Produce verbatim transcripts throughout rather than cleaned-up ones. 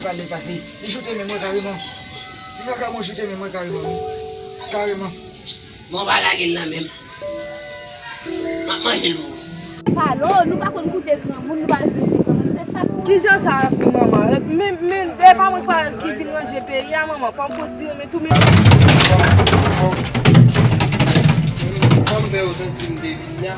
Pale pase, li choute men mwen kareman. Ti vagabon choute men mwen kareman, wi. Kareman. Bon, pa lage l nan men m. M ap manje l pou ou. Palo, nou pa konn koute granmoun, nou pa respekte granmoun, se sa k pou. Kijan sa a pou manman? Men, men, e pa mwen ki vin ranje peyi a, manman. Fò m kontinye, men tou, men. Kòm fè yo santi m te vin la.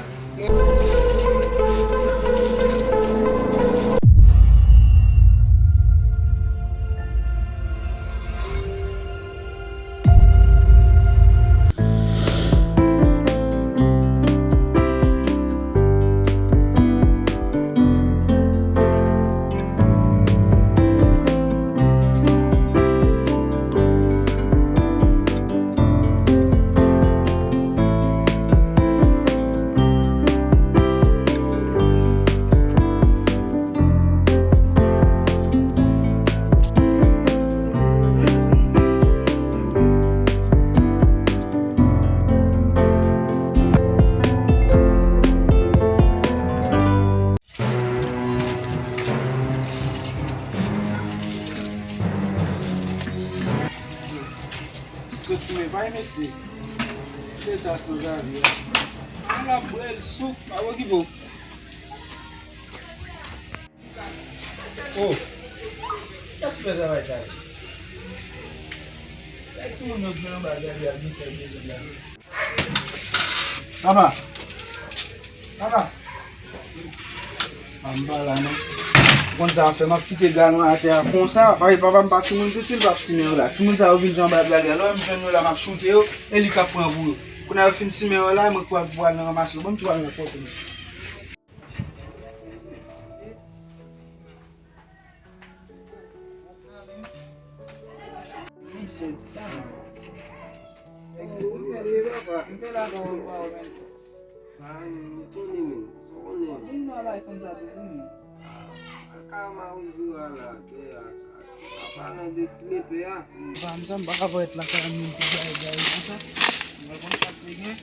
Sot fimen pay mesye. Se ta sanzavi a. Ala bwè l sou. A okipe w. Oh. Kiyès ki fè travay sa yo? Lè timoun yo gen anba gade a vin fè bezwen la. Papa. Papa. A m pa la non. Ou konn sa m ap fè, m ap kite galon atè a konsa. Paske papa m pa timoun piti, l p ap simen yo la. Timoun sa yo vin jan bat gade a. Lè m jwenn yo la, m ap choute yo, e li k ap pran pou yo. Kounye a yo fin simen yo la, e mwen k ap pral nan ranmase yo. Ban m tou al nan pòt ou. An palan de ti lepè a. Papa m sa m pa ka parèt lakay an menm pou bay gari konsa. Mwen konn sa te gen.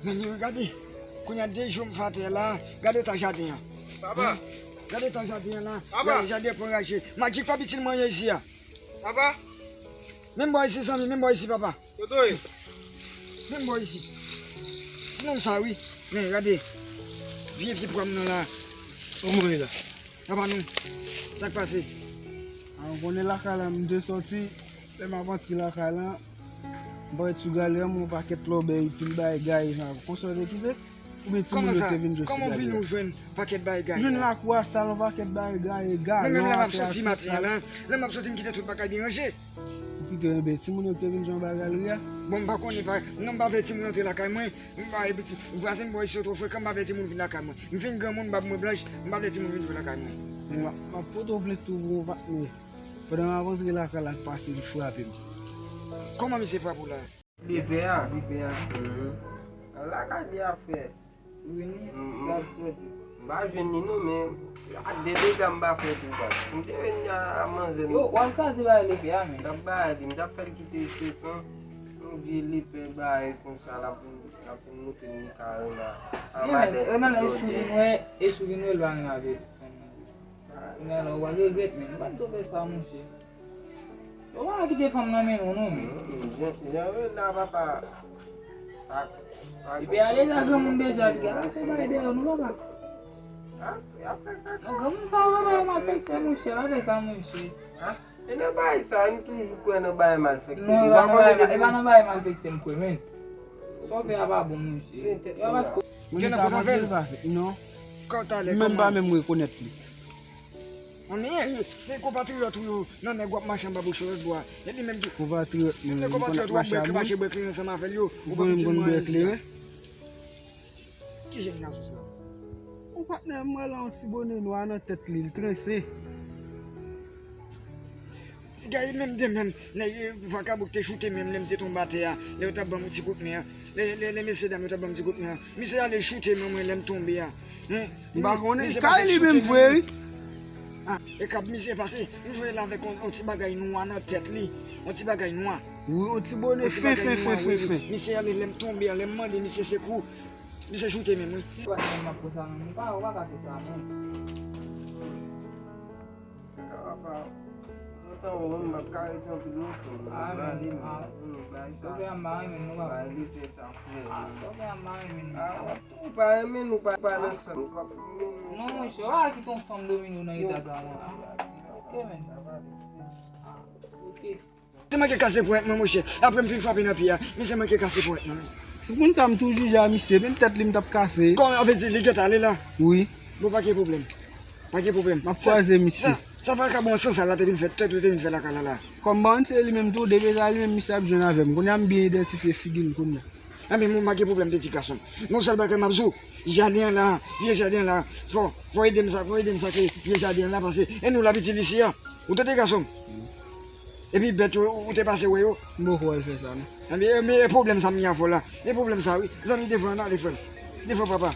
Men gade, kounye a de jou m fè atè la, gade eta jaden an. Papa. Gade eta jaden an la. Papa. Gade jaden an pran raje. Maji pa pitit mwen ye isi a. Papa. Menm bò isi zanmi, menm bò isi papa. Kote w ye? Menm bò isi. Ti nonm sa wi. Men gade. Vye pye pwa m nan la. Kòman w ye la? Papa nou. Sa k pase? A, ou konnen lakay la m te sòti. Lè m ap antre lakay la, m parèt sou galè a, m wè yon pakèt lòbèy, pil bagay gaye sa. Konsa w te kite? Oubyen timoun yo te vin jwe sou galè a? Kòman w vin ou jwenn pakèt bagay gaye? Jwenn lakou a sal, yon pakèt bagay gaye, galon atè a, tout sa. Lè m ap soti maten an la, lè m ap soti m kite tout bagay byen ranje. Ou kite enben timoun yo te vin jwenn bagay lari a? Bon, m pa konnen pa, non m pa vle timoun antre lakay mwen, m pa epi ti, vwazen m bò isi yo twò frekan, m pa vle timoun vin lakay mwen. M fin granmoun, bab mwen blanch, m pa vle timoun vin jwe lakay mwen. M ap, m ap pote w plent tou pou yon patnè. Pandan m ap antre lakay la, l pase, l frape m. Kòman misye frape w la? Lepè a. Lepè a. Mhm. Lakay li a fè. Ou vini? Mm, mm. Sa l soti? M pa jwenn li non, men ak de dega m pa fè tou baz. Si m te vin a, a manzè m. Yo, w al kraze bagay lepè a, men. M t ap bay li, m t ap fè l kite setan. Yon vye lepè bagay konsa, l ap vin, l ap vin montre m li ka renmen a madanm ti blòdè. E sou vin wè, e sou vin wè l pa renmen avè l. Kounye a la, ou pral regrèt, men. Ou pa t dwe fè sa, monchè. Ou pa ka kite fanm nan men nou, non, men. Jan, jan yo la, papa. Epi a deja granmoun deja, piga pa fè bagay dèyè nou, papa. Non, granmoun sa yo, papa, yo malfektè, monchè, pa fè sa, monchè. E nan bagay sa, nou toujou kwè nan bagay malfektè. Non, e pa nan bagay, e pa nan bagay malfektè m kwè, men. Sa w fè a pa bon, monchè. E pa paske. Gen nan konn avè l? Non. Kòtalè, kòman? M menm pa menm rekonèt li. Anmyè, men konpatriyòt ou yo, nan nèg w ap mache anba bouch yo lòtbò a. E li menm tou. Konpatriyòt mwen, men konpatriyòt w ap mache bwè kleren ansanm avè l yo, ou pa konn si l manyen isi a. Ki jan gason sa? Yon patnè m wè la, yon ti bone nwa nan tèt li, l transe. Gade menm de menm, nèg, eh, vakabon ki te choute men m lè m te tonbe atè a, lè yo t ap ban m ti kout men an, lè, lè, lè mesye dam yo t ap ban m ti kout men an. Misye ale choute men mwen lè m tonbe a. Hein? M pa konnen, kay li menm vre, wi. Ah, e kab misye pase, m jwenn l avèk yon, yon ti bagay nwa nan tèt li. Yon ti bagay nwa. Wi, yon ti bone fen, fen, fen, fen, fen. Misye ale lè m tonbe a, lè m mande misye sekou, misye choute men m, wi. Ou pa ka fè sa, non. Ou pa, ou pa ka fè sa, non. Ou pa Mwen tankou mwen, m p ap ka rete anpil lontan, non. Ah, men, ah. Bagay sa. Sòvè a m pa renmen, non, papa. Bagay li fè sa, frè. Ah, sòvè a m pa renmen, non, papa. Ou pa renmen, nou pa, pa nan san, nou pa. Non, monchè, w a kite yon fanm domine w nan eta sa, non. Ok, men. Ah, ok. Se mwen ki kase ponyèt mwen, monchè. Apre m fin frape nan pye a, men se mwen ki kase ponyèt mwen. Si moun sa m toujou ja misye, menm tèt li m t ap kase. Kòman, sa vle di li gentan ale la? Wi. Bon, pa gen pwoblèm. Pa gen pwoblèm. M ap kwaze misye. Sa, sa, sa vakabon an san sal la te vin fè, tèt ou te vin fè lakay la la. Kòm ban se li menm tou, depi sa li menm misye ap jwenn avè m. Kounye a m byen idantifye figi l kounye a. Anben, bon, pa gen pwoblèm, piti gason m. Men yon sèl bagay m ap di w, jaden an la, vye jaden an la, fò, fò ede m sa, fò ede m sa ke vye jaden an la pase. E nou la piti li isi a. Ou tande gason m? Epi bèt yo, ou te pase wè yo? M poko al fè sa, non. Ebyen, ebyen, e pwoblèm sa m gen avè w la. E pwoblèm sa, wi. Zanmi, devan, ale frè m. Devan, papa.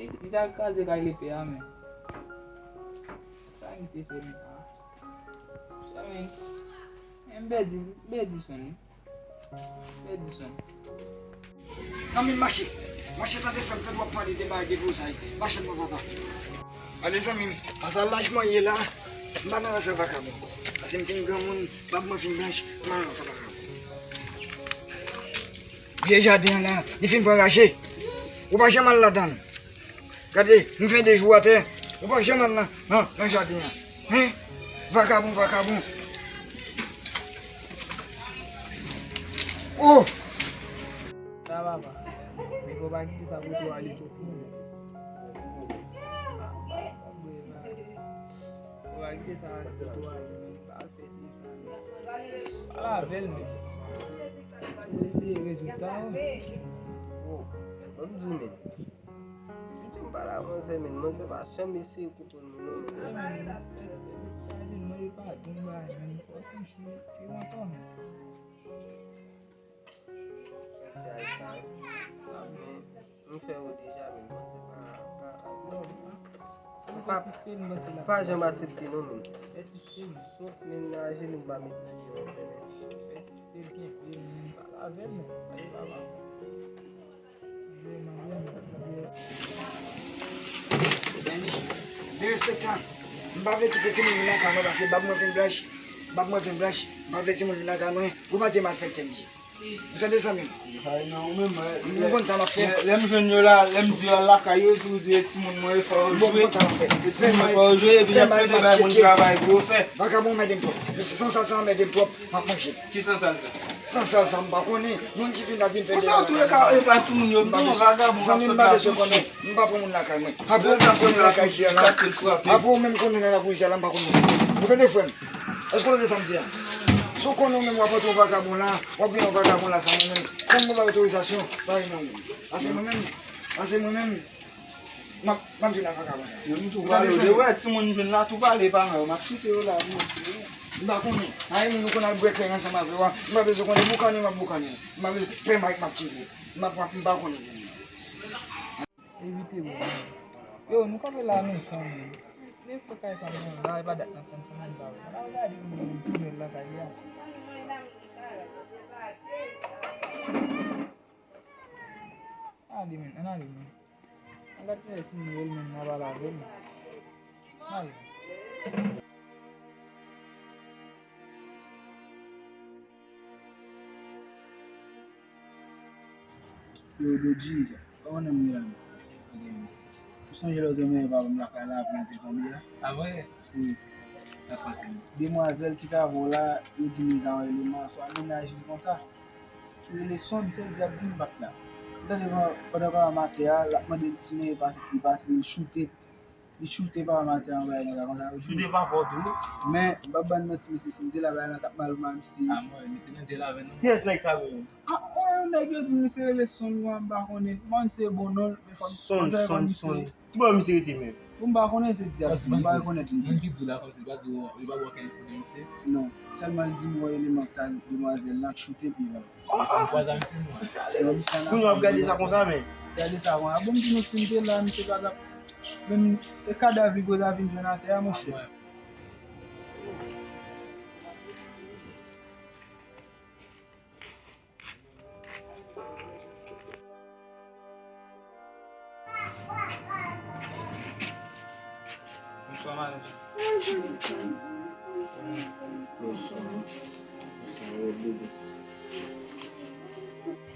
Misye, misye al kraze kay lepè a, men. Sa misye fè, men? Sa, men. Men m pèdi, m pèdi swen, wi. Pèdi swen. Zanmi m, mache. Mache, tande frè m, tande w ap pale de bagay, de blozay. Mache, papa. Ale, zanmi m, pase laj mwen ye la, m pa nan rans ak vakabon ankò. Pase m fin granmoun, bab mwen fin blanch, m pa nan rans ak vakabon. Vye jaden an la, li fin pran raje. Ou pa janm al ladan l. Gade, m fè de jou atè. Ou pa janm al nan, nan, nan jaden an. Hein? Vakabon, vakabon. Oh! Sa va pa. Men fò pa kite sa pote w ale twòp non. Fò pa kite sa pote w ale, men pa fè de sa. Pale avè l, men. Ou eseye rezoud sa, wi. Oh, ban m di w, men. Jounen m pale a manzè, men manzè pa janm eseye konprann mwen non, men. Sa menm, fè, fè, fè, fè, mwen pa bon bagay, men fò sonje ke mwen tòmè. Sa, men, m fè yo deja, men manzè pa, pa, non. M pa, pa janm aksepte non, men. Sof, men, nan ajenou m pa met nan pye, men. Pèsiste, kenbe, men, pale avè l, men. Pale, papa. Dani, derespektan. M pa vle kite timoun vin lakay mwen paske bab mwen vin blanch. Bab mwen vin blanch. M pa vle timoun vin lakay mwen. Ou pa di malfektè m ye. Ou tande zanmi m? Sa e nan ou menm, mwen. Ou konn sa m ap fè? Lè, lè m jwenn yo la, lè m di yo al lakay yo, epi ou di e timoun mwen yo fò yo jwe. Bon, ou konn sa m ap fè. E timoun mwen fò yo jwe, epi y ap plede bay moun travay pou yo fè. Vakabon anmède m twòp. Mesye, san sal sa anmède m twòp. M ap manje. Ki san sal sa? San sal sa, m pa konnen. Moun ki vin ap vin fè dega lakay mwen. Pou sa, antouka, e pa timoun yo, non, vagabon ap sot la tou sou. Zanmi m, m pa bezwen konnen. M pa pran moun lakay mwen. Apre ou menm konnen lakay isi a la. Apre ou menm konnen nan lakou isi a la, m pa konn moun. Ou tande, frè m? Èske w tande sa m di a? Si w konnen ou menm w ap antre yon vagabon la, w ap vin yon vagabon la, san mwen menm, san m ba w otorizasyon, sa e nan ou. Ase mwen menm, ase mwen menm. M ap, m ap jwenn avè vagabon sa. Yo, m tou pale, ou tande, zanmi m? Wè, timoun jwenn la, tou pale, paran yo, m ap choute yo la, m ap choute yo. M pa konnen. Ay, moun ou konn al bwè kleren ansanm avè w a, m pa bezwen konnen, boukannen, m ap boukannen. M pa bezwen pè Mike, m ap tire. M ap, m ap, m pa konnen. Evite, bro. Yo, nou kanpe la, nou kanpe. Men fò kay pa nan la, e pa dat n ap tann fanm nan ba yo. Ala w gade moun yo tounen lakay li a. Ale, men, ann ale, men. An gad kilè timoun yo, li menm nan pale avè l. Ann ale. Yo, Dodji, pa konnen m gen la. Ou sonje lè w te mennen papa m lakay la, apre nou te tonbe a? A vre? Wi. Sa k pase? Demwazèl ki t avè w la, yo di m li ta yon eleman, swa mennaj li konsa. Ki rele Sonn, se l di ap di m bat la. M tande pandan, pandan papa m atè a, l ap mande l simen, li pase, li pase, li choute. Li choute papa m atè a, yon bagay konsa, konsa. Choute papa w tou? Men, m p ap ba n manti, mesye, si m te la, bagay la t ap mal pou mwen, mesye. A mwen, mesye, nan jèl avè nou. Kiyès nèg sa menm? A, yon nèg yo di misye rele Sonn, mwen, m pa konnen. Mwen, se bon non l, men fò m, fò m fè konn misye. Ki bò misye rete menm? Bon, m pa konnen, se di ap di, m pa rekonèt li. Moun ki di w la kòmsi, li pa di w, li pa ba w okenn enfo de misye? Non, sèlman li di m yon eleman k t al demwazèl lan k choute pye l. Kounye w ap gade sa konsa, men. Gade sa konsa. Bon, m di nou, si m te la, misye pa t ap, menm e kadav li, gwo ta vin jwenn atè a, monchè.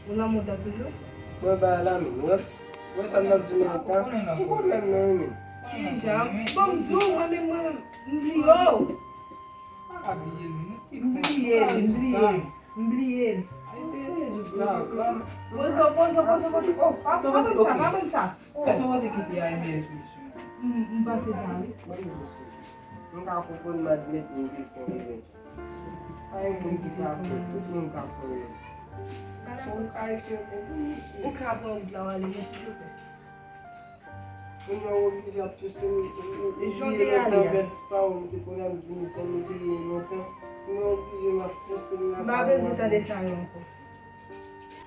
Ou nan moda toujou? Mwen ba la menm, wè. Wè sa m ap di nou an ka. Ki pwoblèm nan, wi menm? Kijan? Bon, m di w, mwen menm, mwen menm, m bliye w. M bliye l, m bliye l. M bliye l. Poze w, poze w, poze w, poze w. Oh, pa, pa ban m sa, pa ban m sa. Oh. Èske w panse kite a yon meyè solisyon? M, m panse sa, wi. Mwen menm tou, m ka konprann m admèt mwen te fè yon erè. Pa gen moun ki pa fè, tout moun ka fè erè. Son kay se pou misye. Ou ka pran wout la w ale, men silvouplè. Kounye a w oblije ap pouse m, m, m bliye lontan bèl ti pawòl ou te konn ap di m, sa nou te ye lontan. Kounye a w oblije m ap pouse m la. M pa bezwen tande sa yo ankò.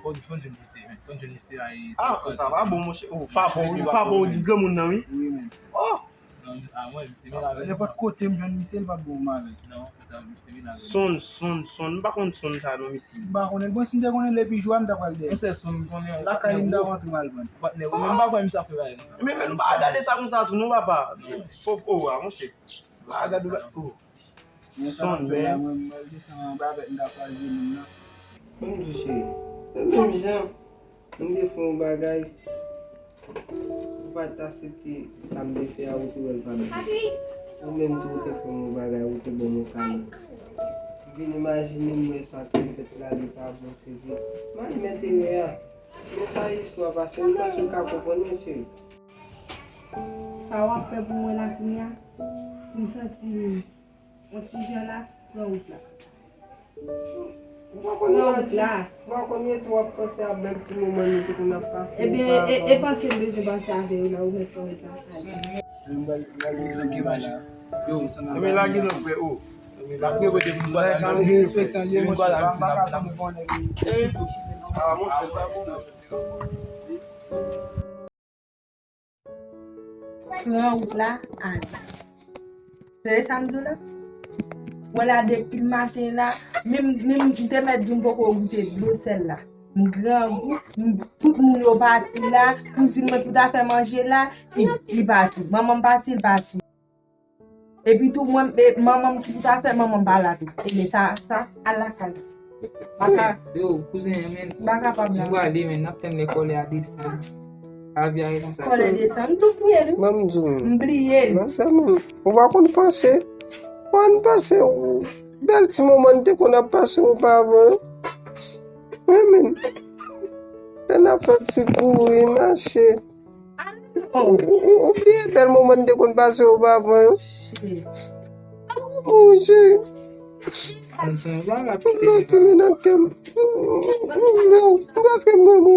Fò, fò n jwenn misye, men. Fò n jwenn misye a, e, ah, sa pa bon, monchè. Oh, papa, wi, papa, ou di granmoun nan, wi. Wi, men. Oh! Non, a mwen, misye vin avè l. Nenpòt kote m jwenn misye, li p ap bon avè l. Non, sa, misye vin avè l. Sonn, sonn, sonn. M pa konn sonn sa non, misye. M pa konnen. Bon, si m te konnen l depi jou a, m ta pral dèyè. Yon sèl sonn m konnen. Lakay li m ta rantre m al pran. Patnè, ou menm pa kwè misye ap fè bagay konsa. Men, men, nou pa gade sa konsa tou non, papa. Fò, oh, a, monchè. Pa gade, oh. Sonn, men. Mwen, mwen desann anba avèk m ta kwaze moun nan. Ban m di w, cheri. Men menm jan. M te fè yon bagay, ou pa t aksepte sa m te fè a, ou te wè l pa byen. Ou menm tou, ou te fè m yon bagay, ou te ban m yon kado. M vin imajine m wè sa k te fèt la, li pa bon, se vre. M admèt erè a. Men sa istwa pase, m panse w ka konprann mwen, cheri. Sa w ap fè pou mwen la kounye a, m santi yon ti jan la, pran wout la. Ou pa konn imajine, ou pa konn ete w ap panse a bèl ti moman nou te konn ap pase opavan. Ebyen, e, e, e panse m bezwen pase avè yo la, ou mèt fè wout la ale. Ebyen, lage lòt frè, o. Lage kote moun pral ansi, moun pral ansi, n ap, n ap. Ey, a, monchè, pa bon. Pran wout la, ale. Tande sa m di w la? Wè la depi l maten la, menm, menm m te mèt di m poko goute dlo sèl la. M grangou, m, tout moun yo pati la, kouzin mwen pou ta fè manje la, li, li pati. Manman m pati, li pati. Epi tou, mwen, e, manman m ki pou ta fè, manman m pa la tou. Ebyen, sa, sa, al lakay. Baka. Yo, kouzen, men. M pa kapab la. Nou prale, men, n ap tann lè kòlè a desann. Lavi a ye konsa. Kòlè desann, m tou bliye l. Ban m di w. M bliye l. Non, sèlman, ou pa konn panse. Ou pa konn panse, ou, bèl ti moman n te konn ap pase opavan yo. Wi, men. Lè n ap fè ti kouri, mache. Ou, ou, ou, ou bliye bèl moman n te konn pase opavan yo? Wi, cheri. Tout lè w tounen nan kè m. Ou, ou, ou, paske m renmen w.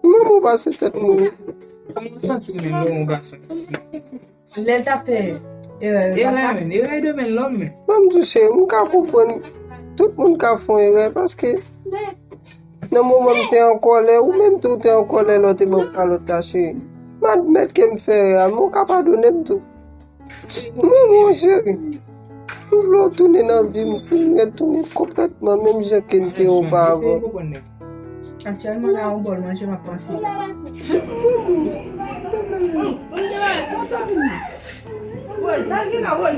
M renmen w pase tèt mwen. Lè l t ap fè erè yo, erè, men, erè de men lòm, men. Ban m di w, cheri, m ka konprann tout moun ka fè yon erè, paske nan moman m te an kòlè, ou menm tou w te an kòlè lè w te ban m kalòt la, cheri. M admèt ke m fè erè a, men w ka padone m tou. M renmen w, cheri. M vle w tounen nan vi m, pou m retounen konplètman menm jan ke n te ye opavan. Aktyèlman la, yon bòl manje m ap panse. Woy, sa l gen la, woy.